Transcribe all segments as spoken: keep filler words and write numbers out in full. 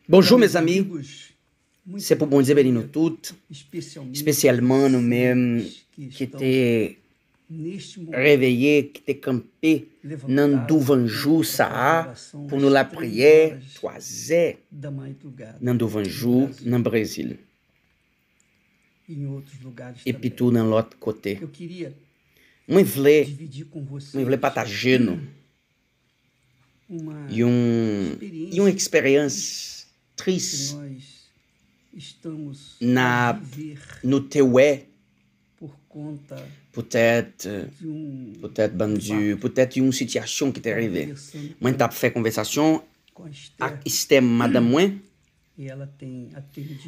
Bonjou, mezanmi. Se pou Bondye beni nou tout, espesyalman nou menm ki te reveye, ki te kanpe nan douvan jou sa a pou nou lapriyè, twazè nan douvan jou nan Brezil. Epi tou nan lòt kote. Mwen vle, mwen vle pataje nou yon, yon eksperyans tris n ap, nou te wè poutèt, poutèt bandi, poutèt yon sitiyasyon ki te rive. Mwen t ap fè konvèsasyon ak Esther, madanm mwen. E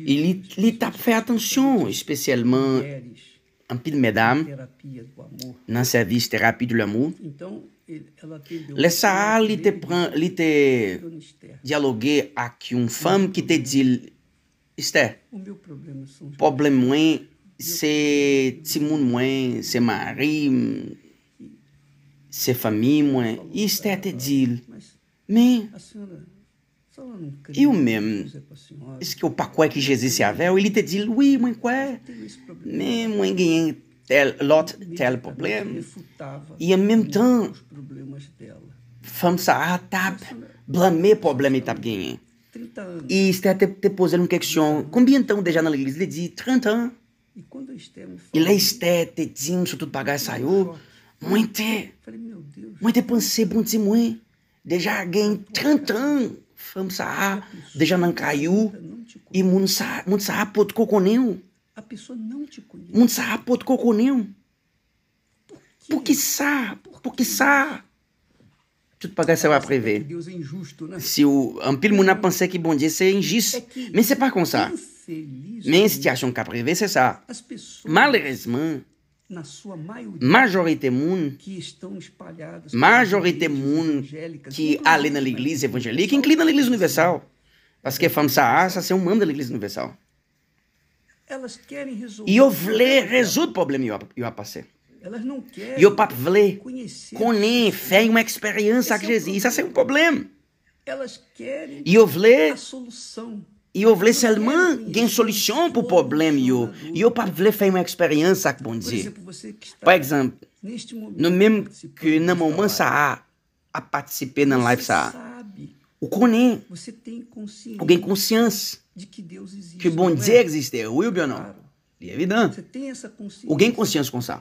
li, li t ap fè atansyon, espesyalman anpil medam nan sèvis terapi de lanmou. Lè sa a, li te pran, li te dyaloge ak yon fanm ki te di l, Esther, pwoblèm mwen se timoun mwen, se mari m, se fanmi mwen. Esther te di l, men, e ou menm, èske w pa kwè ke Jezi se avè w? E li te di l, wi, mwen kwè, men mwen genyen tèl, lòt tèl pwoblèm. E an menm tan, fanm sa a t ap blame pwoblèm li t ap genyen. E Esther te, te poze l yon kesyon, konbyen tan w deja nan legliz? Li di, trant an. E lè Esther te di m sou tout bagay sa yo, mwen te, mwen te panse Bondye mwen deja gen trant an, fanm sa a deja nan kay ou, e moun sa, moun sa a potko konnen w. Moun sa a potko konnen w. Poukisa? Poukisa? Tout bagay sa yo ap rive. Si w, anpil moun ap panse ke Bondye se enjis, men se pa konsa. Men sitiyasyon k ap rive, se sa. Malerezman, majorite moun, majorite moun ki ale nan legliz evanjelik, enkli nan legliz inivèsal, paske fanm sa a, sa se yon manm nan legliz inivèsal. Yo vle rezoud pwoblèm yo ap, yo ap pase. Yo p ap vle konnen, fè yon eksperyans ak Jezi. Sa se yon pwoblèm. Yo vle, yo vle sèlman gen solisyon pou pwoblèm yo. Yo p ap vle fè yon eksperyans ak Bondye. Pa egzanp, nou menm ke nan moman sa a, ap patisipe nan live sa a, ou konnen, ou gen konsyans ke Bondye egziste, wi oubyen non? Li evidan. Ou gen konsyans konsa.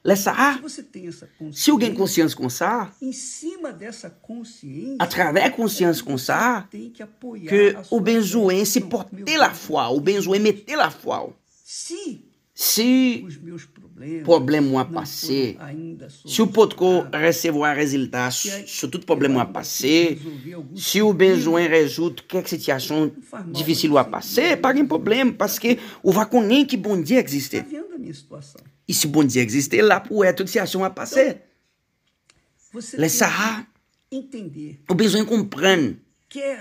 Lè sa a, si w gen konsyans konsa, atravè konsyans konsa, ke ou bezwen sipòte lafwa, ou bezwen mete lafwa w. Si pwoblèm ou ap pase, si w potko resevwa rezilta s-, sou tout pwoblèm ou ap pase, si w bezwen rezoud kèk sitiyasyon difisil ou ap pase, pa gen pwoblèm, paske ou va konnen ke Bondye egziste. E si Bondye egziste, l ap wè tout sitiyasyon w ap pase. Lè sa a, ou bezwen konprann ke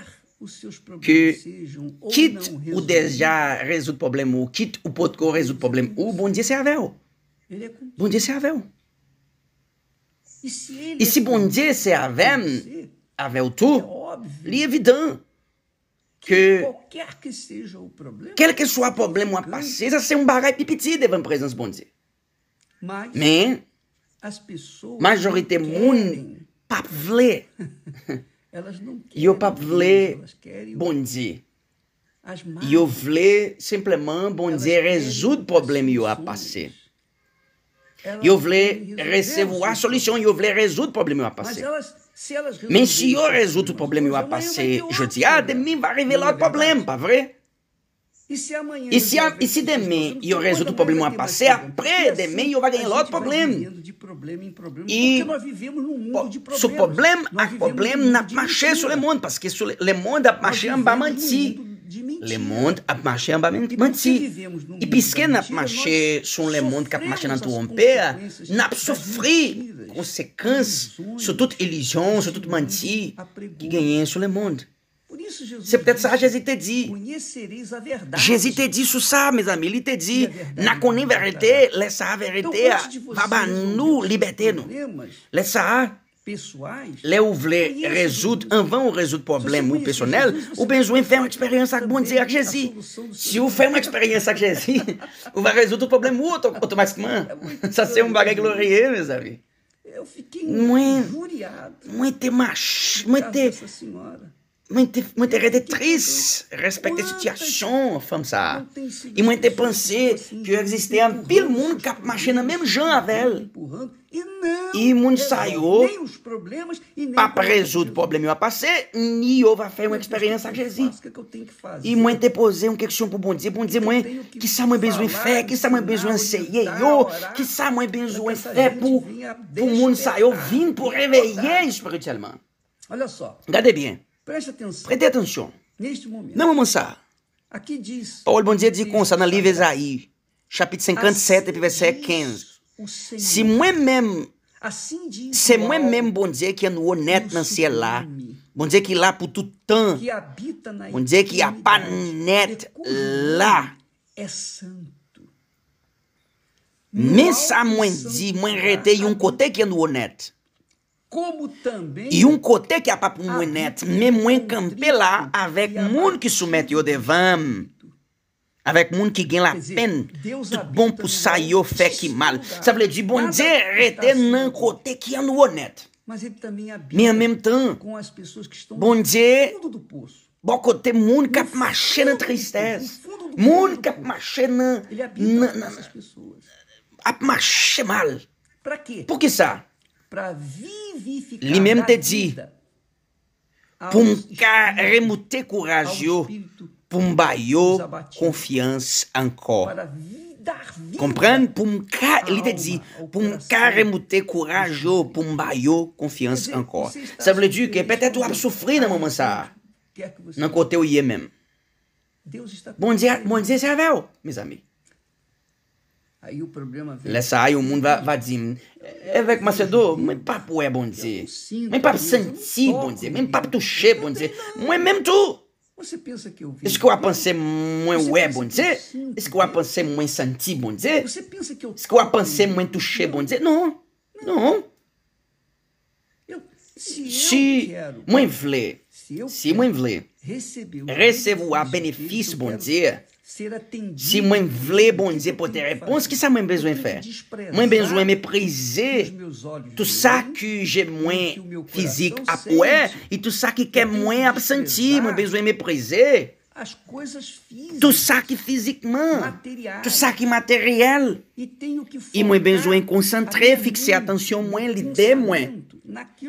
kit ou deja rezoud pwoblèm ou, kit ou potko rezoud pwoblèm ou, Bondye se avè w. Bondye se avè w. E si Bondye se avè m, avè w tou, li evidan ke kèlkeswa pwoblèm w ap pase, sa se yon bagay pi piti devan prezans Bondye. Men, majorite moun p ap vle. Yo p ap vle Bondye. Yo vle senpleman Bondye rezoud pwoblèm yo ap pase. Yo vle resevwa solisyon, yo vle rezoud pwoblèm yo ap pase. Men si yo rezoud tout pwoblèm yo ap pase jodi a, demen va rive lòt pwoblèm, pa vre? E si, e si demen yo rezoud tout pwoblèm yo ap pase, apre demen yo va gen lòt pwoblèm? E sou pwoblèm ak pwoblèm, n ap mache sou lemonn, paske sou le, lemonn ap mache anba manti. Lemonn ap mache anba men-, manti. E piske n ap mache sou yon lemonn k ap mache nan twonpe, n ap soufri konsekans sou tout ilizyon, sou tout manti ki genyen sou lemonn. Se poutèt sa Jezi te di, Jezi te di sou sa, mezanmi, li te di, n a konnen verite, lè sa a verite a va ba nou libète nou. Lè sa a, lè ou vle rezoud, anvan ou rezoud pwoblèm ou pèsonèl, ou bezwen fè yon eksperyans ak Bondye, ak Jezi. Si ou fè yon eksperyans ak Jezi, ou va rezoud tout pwoblèm ou oto- otomatikman. Sa se yon bagay gloriye, mezanmi. Mwen, mwen te mach, mwen te, mwen te, mwen te rete tris, respekte sitiyasyon fanm sa a. E mwen te panse ke egziste anpil moun k ap mache nan menm jan avè l. E moun sa yo p ap rezoud pwoblèm yo ap pase, ni yo va fè yon eksperyans ak Jezi. E mwen te poze yon keksyon pou Bondye. Bondye, mwen, kisa mwen bezwen fè? Kisa mwen bezwen anseye yo? Kisa mwen bezwen fè pou, pou moun sa yo vin, pou reveye espirityèlman? Gade byen. Prete atansyon. Nan moman sa a, pawòl Bondye di konsa nan liv Ezayi, chapit senkannsèt, epi vèsè kenz. Si mwen menm, se mwen menm Bondye ki annwo nèt nan syèl la, Bondye ki la pou tout tan, Bondye ki apa nèt la. Men sa mwen di, mwen rete yon kote ki annwo nèt. Yon kote ki apa pou mwen nèt, men mwen kanpe la avèk moun ki soumèt yo devan m, avèk moun ki gen lapenn, tout bon pou sa yo fè ki mal. Sa vle di Bondye rete nan kote ki annwo nèt. Men an menm tan, Bondye bò kote moun k ap mache nan tristès, moun k ap mache nan, nan, nan, ap mache mal. Poukisa? Li menm te di, pou m ka remoute kouraj yo, pou m ba yo konfyans ankò. Konprann? Pou m ka, li te di, pou m ka remoute kouraj yo, pou m ba yo konfyans ankò. Sa vle di ke petèt w ap soufri nan moman sa a, nan kote w ye menm. Bondye, Bondye se avè w, mezanmi. Lè sa a, yon moun va, va di m, Evèk Macedo, mwen p ap wè Bondye. Mwen p ap santi Bondye. Mwen p ap touche Bondye. Mwen menm tou. Èske w ap panse mwen wè Bondye? Èske w ap panse mwen santi Bondye? Èske w ap panse mwen touche Bondye? Non. Non. Si mwen vle, si mwen vle resevwa benefis Bondye, si mwen vle Bondye pote repons, kisa mwen bezwen fè? Mwen bezwen meprize tout sa ki je mwen fizik ap wè, e tout sa ki kè mwen ap santi, mwen bezwen meprize. Tout sa ki fizikman, tout sa ki materyèl. E mwen bezwen konsantre, fikse atansyon mwen, lide mwen,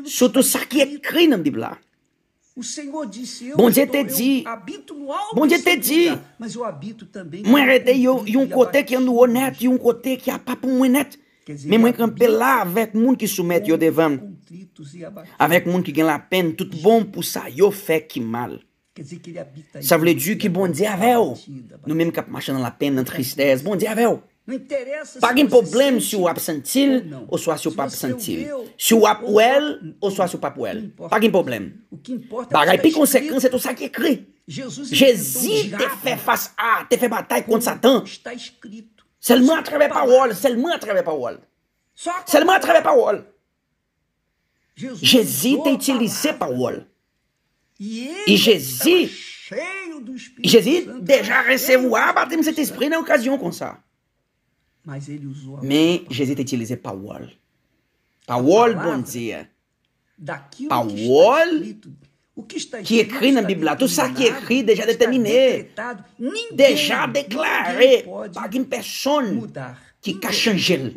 sou tout sa ki ekri nan Bib la. Bondye te di, Bondye te di, mwen rete yo, yon kote ki annwo nèt, yon kote ki apa pou mwen nèt. Men mwen kanpe la avèk moun ki soumèt yo devan m, avèk moun ki gen lapenn, tout bon pou sa yo fè ki mal. Sa vle di ke Bondye avè w. Nou menm k ap mache nan lapenn, nan tristès, Bondye avè w. Pa gen pwoblèm si w ap santi l oswa si w p ap santi l. Si w ap wè l oswa si w p ap wè l. Pa gen pwoblèm. Bagay pi konsekan, se tout sa ki ekri. Jezi te fè fas a, te fè batay kont Satan. Sèlman atravè pawòl, sèlman atravè pawòl. Sèlman atravè pawòl. Jezi te itilize pawòl. E Jezi, Jezi deja resevwa batèm Sentespri nan okazyon konsa. Men Jezi te itilize pawòl. Pawòl Bondye. Pawòl ki ekri nan Bib la, tout sa ki ekri deja detèmine, deja deklare, pa gen pèsonn ki ka chanje l.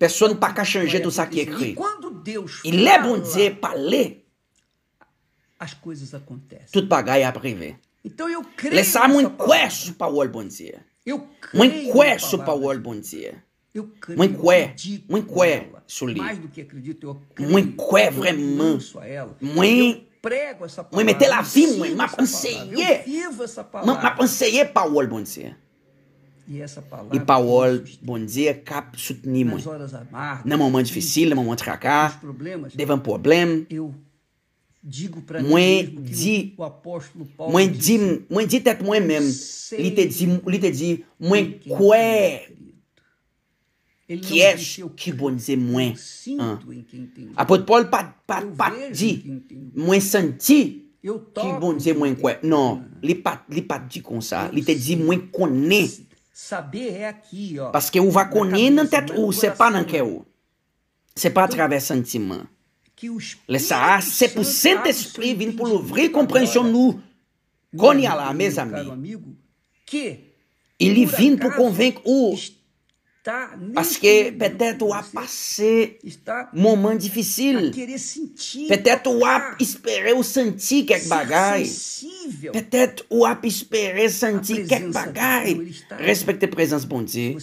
Pèsonn pa ka chanje tout sa ki ekri. E lè Bondye pale, tout bagay ap rive. Lè sa a, mwen kwè sou pawòl Bondye. Mwen kwè sou pawòl Bondye. Mwen kwè, mwen kwè sou li. Mwen kwè vrèman. Mwen, mwen mete lavi mwen, m ap anseye. Mwen, m ap anseye pawòl Bondye. E pawòl Bondye k ap soutni mwen. Nan moman difisil, nan moman traka, devan pwoblèm, mwen di, mwen di, mwen di tèt mwen menm, li te di, li te di, mwen kwè. Kiyès ki Bondye mwen an? Apot Pòl pa t, pa t, pa t di, mwen santi ki Bondye mwen kwè. Non, li pa t, li pa t di konsa. Li te di, mwen konnen. Paske ou va konnen nan tèt ou, se pa nan kè ou. Se pa atravè santiman. Lè sa a, se pou Sentespri vin pou louvri konpreyansyon nou. Kounye a la, mezanmi, e li vin pou konvenk ou. Paske petèt w ap pase moman difisil. Petèt w ap espere w santi kèk bagay. Petèt w ap espere santi kèk bagay. Respekte prezans Bondye.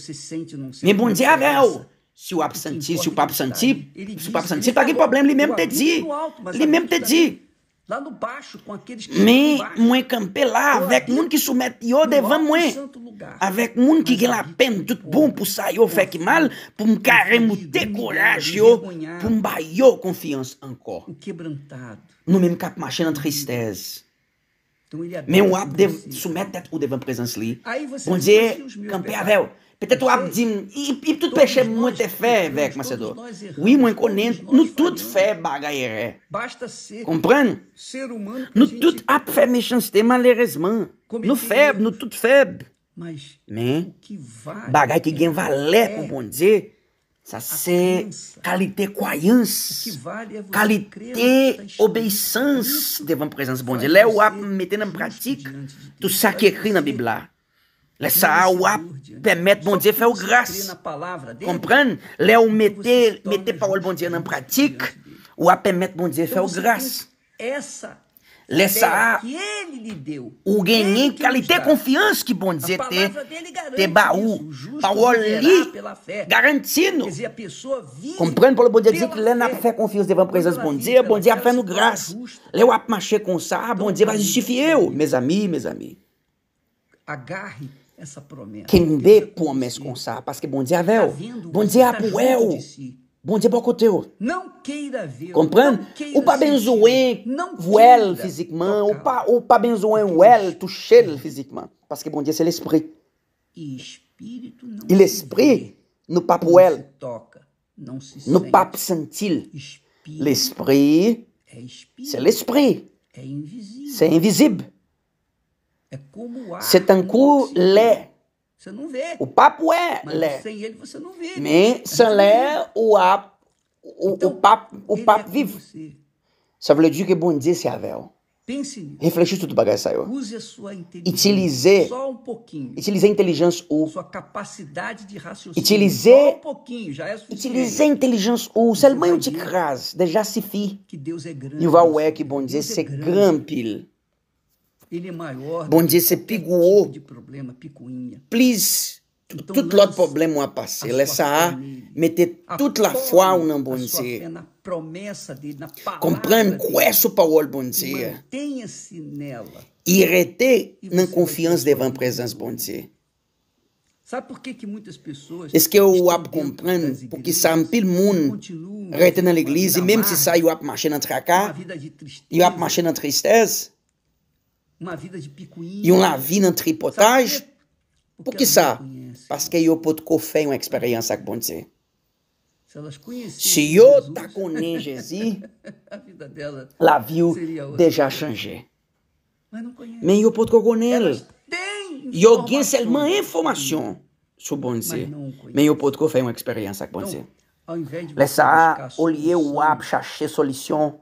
Men Bondye avè w. Si w ap santi, si w p ap santi, si w p ap santi, pa gen pwoblèm, li menm te di. Li menm te di. Men mwen kanpe la avèk moun ki soumèt yo devan mwen, avèk moun ki gen lapenn tout bon pou sa yo fè ki mal, pou m ka remoute kouraj yo, pou m ba yo konfyans ankò. Nou menm k ap mache nan tristès. Men w ap soumèt tèt ou devan prezans li. Bondye kanpe avè w. Petèt w ap di m, e tout peche mwen te fè avèk Masedo. Wi, mwen konnen nou tout fè bagay erè. Konprann? Nou tout ap fè mechanste, malerezman. Nou fèb, nou tout fèb. Men, bagay ki gen valè pou Bondye, sa se kalite kwayans, kalite obeyisans devan prezans Bondye. Lè w ap mete nan pratik tout sa ki ekri nan Bib la, lè sa a, w ap pèmèt Bondye fè w gras. Konprann? Lè w mete, mete pawòl Bondye nan pratik, w ap pèmèt Bondye fè w gras. Lè sa a, ou genyen kalite konfyans ki Bondye te, te ba ou. Pawòl li garanti nou. Konprann, Pawòl Bondye di ki lè n ap fè konfyans devan prezans Bondye, Bondye ap fè nou gras. Lè w ap mache konsa, Bondye va jistifye w, mezanmi, mezanmi. Kenbe pwomès konsa, paske Bondye avè w. Bondye ap wè w. Bondye bò kote w. Konprann? Ou pa bezwen wè l fizikman, ou pa, ou pa bezwen wè l, touche l fizikman. Paske Bondye se lespri. E lespri, nou p ap wè l. Nou p ap santi l. Lespri, se lespri. Se envizib. Se tankou lè. Ou p ap wè lè. Men san lè, ou ap, ou, ou p ap, ou p ap viv. Sa vle di ke Bondye se avè w. Reflechi sou tout bagay sa yo. Itilize, itilize entèlijans ou. Itilize, itilize entèlijans ou. Sèlman yon ti kras deja sifi. Ou va wè ke Bondye se gran anpil. Bondye se pi gwo, plis tout lòt pwoblèm w ap pase. Lè sa a, mete tout lafwa w nan Bondye. Konprann, kwè sou pawòl Bondye a. E rete nan konfyans devan prezans Bondye. Èske w ap konprann poukisa anpil moun rete nan legliz, e menm si sa, yo ap mache nan traka, yo ap mache nan tristès, yon lavi nan tripotaj? Poukisa? Paske yo potko fè yon eksperyans ak Bondye. Si yo ta konnen Jezi, lavi w deja chanje. Men yo potko konnen l. Yo gen sèlman enfòmasyon sou Bondye, men yo potko fè yon eksperyans ak Bondye. Lè sa a, olye w ap chache solisyon,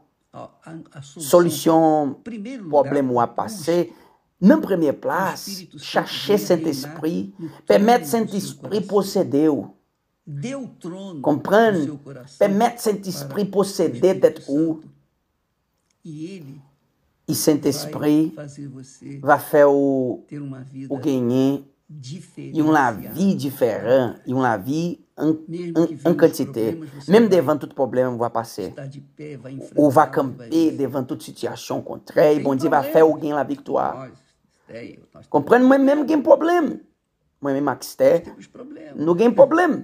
solisyon pwoblèm w ap pase, nan premye plas, chache Sentespri, pèmèt Sentespri posede w. Konprann, pèmèt Sentespri posede tèt ou. E Sentespri va fè w, ou genyen yon lavi diferan, yon lavi an, an, an kantite. Menm devan tout pwoblèm ou va pase, ou va kanpe devan tout sitiyasyon kontrè, e Bondye va fè w gen laviktwa. Konprann, mwen menm gen pwoblèm. Mwen menm ak Stè, nou gen pwoblèm.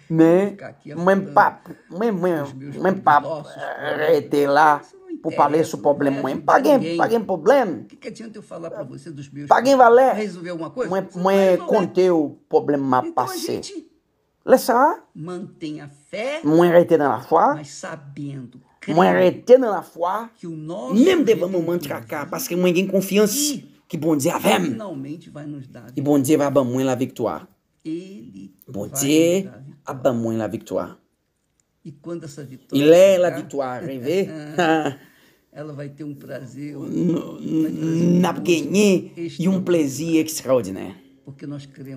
Men, mwen p ap, mwen, mwen, mwen p ap rete la pou pale sou pwoblèm mwen. Pa gen, pa gen pwoblèm. Pa gen valè. Mwen, mwen konte w pwoblèm m ap pase. Lè sa a, mwen rete nan lafwa, mwen rete nan lafwa, menm devan moman traka, paske mwen gen konfyans ke Bondye avè m. E Bondye va ban mwen laviktwa. Bondye ap ban mwen laviktwa. E lè laviktwa rive, n ap genyen yon plezi ekstraòdinè.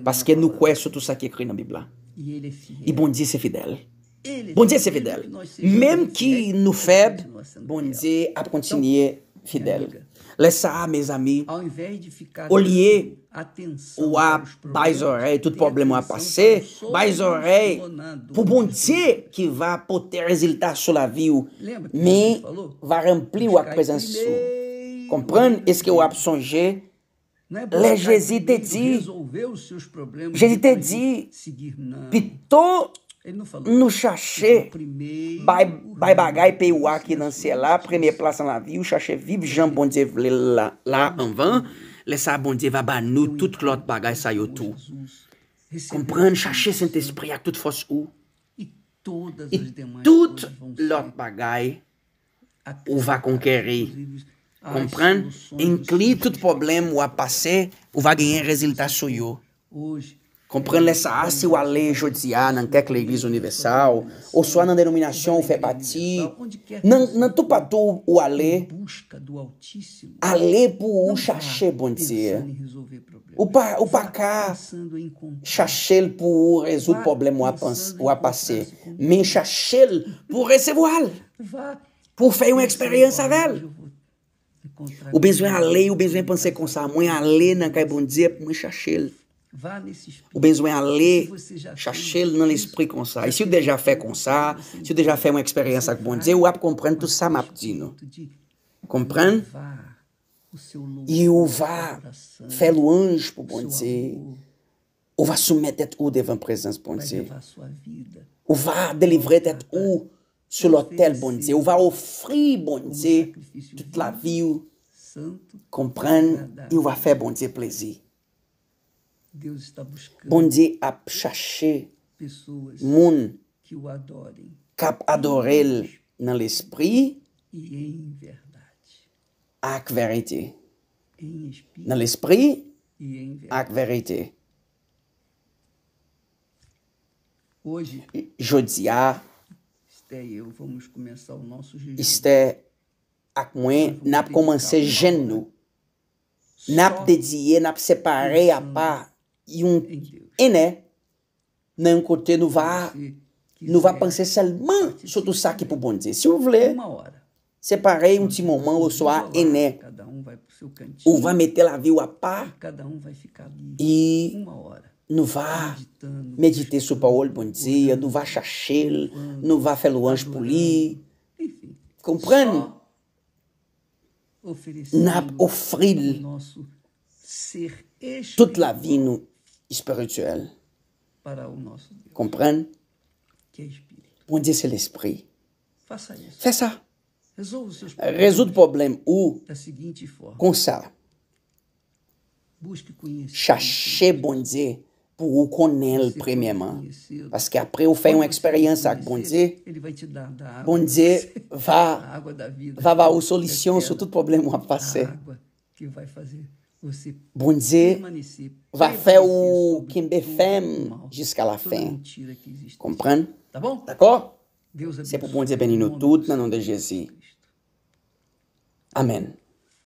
Paske nou kwè sou tout sa ki ekri nan Bib la. E Bondye se fidèl. Bondye se fidèl. Menm ki nou fèb, Bondye ap kontinye fidèl. Lè sa a, mezanmi, olye w ap bay zòrèy tout pwoblèm w ap pase, bay zòrèy pou Bondye ki va pote rezilta sou lavi w. Men va ranpli w ak prezans ou. Konprann? Èske w ap sonje lè Jezi te di, Jezi te di, pito nou chache bay, bay bagay peyi w a ki nan syèl la premye plas nan lavi w, chache viv jan Bondye vle l la, la anvan. Lè sa a, Bondye va ba nou tout lòt bagay sa yo tou. Konprann, chache Sentespri ak tout fòs ou. E tout lòt bagay ou va konkeri. Konprann? Enkli tout pwoblèm w ap pase, ou va genyen rezilta sou yo. Konprann? Lè sa a, si w ale jodi a nan kèk legliz inivèsal, oswa nan denominasyon ou fè pati, nan, nan toupatou ou ale, ale pou ou chache Bondye. Ou pa, ou pa ka chache l pou ou rezoud pwoblèm w ap pase, men chache l pou ou resevwa l, pou w fè yon eksperyans avè l. Ou bezwen ale, ou bezwen panse konsa, mwen ale nan kay Bondye pou mwen chache l. Ou bezwen ale chache l nan lespri konsa. E si w deja fè konsa, si w deja fè yon eksperyans ak Bondye, w ap konprann tout sa m ap di nou. Konprann? E ou va fè lwanj pou Bondye. Ou va soumèt tèt ou devan prezans Bondye. Ou va delivre tèt ou sou lotèl Bondye. Ou va ofri Bondye tout lavi w. Konprann? E ou va fè Bondye plezi. Bondye ap chache moun k ap adore l nan lespri ak verite. Nan lespri ak verite. Jodi a, Esther ak mwen, n ap kòmanse jèn nou. N ap dediye, n ap separe apa yon enè nan yon kote nou va, nou va panse sèlman sou tout sa ki pou Bondye. Si w vle, separe yon ti moman oswa enè. Ou va mete lavi w apa. E nou va medite sou pawòl Bondye, nou va chache l, nou va fè lwanj pou li. Konprann? N ap ofri l tout lavi nou espirityèl. Konprann? Bondye se lespri. Fè sa. Rezoud pwoblèm ou konsa. Chache Bondye pou ou konnen l premyèman. Paske apre ou fè yon eksperyans ak Bondye, Bondye va, va ba ou solisyon sou tout pwoblèm w ap pase. Bondye va fè ou kenbe fèm jiska lafen. Konprann? Dakò? Se pou Bondye beni nou tout nan non de Jezi. Amèn.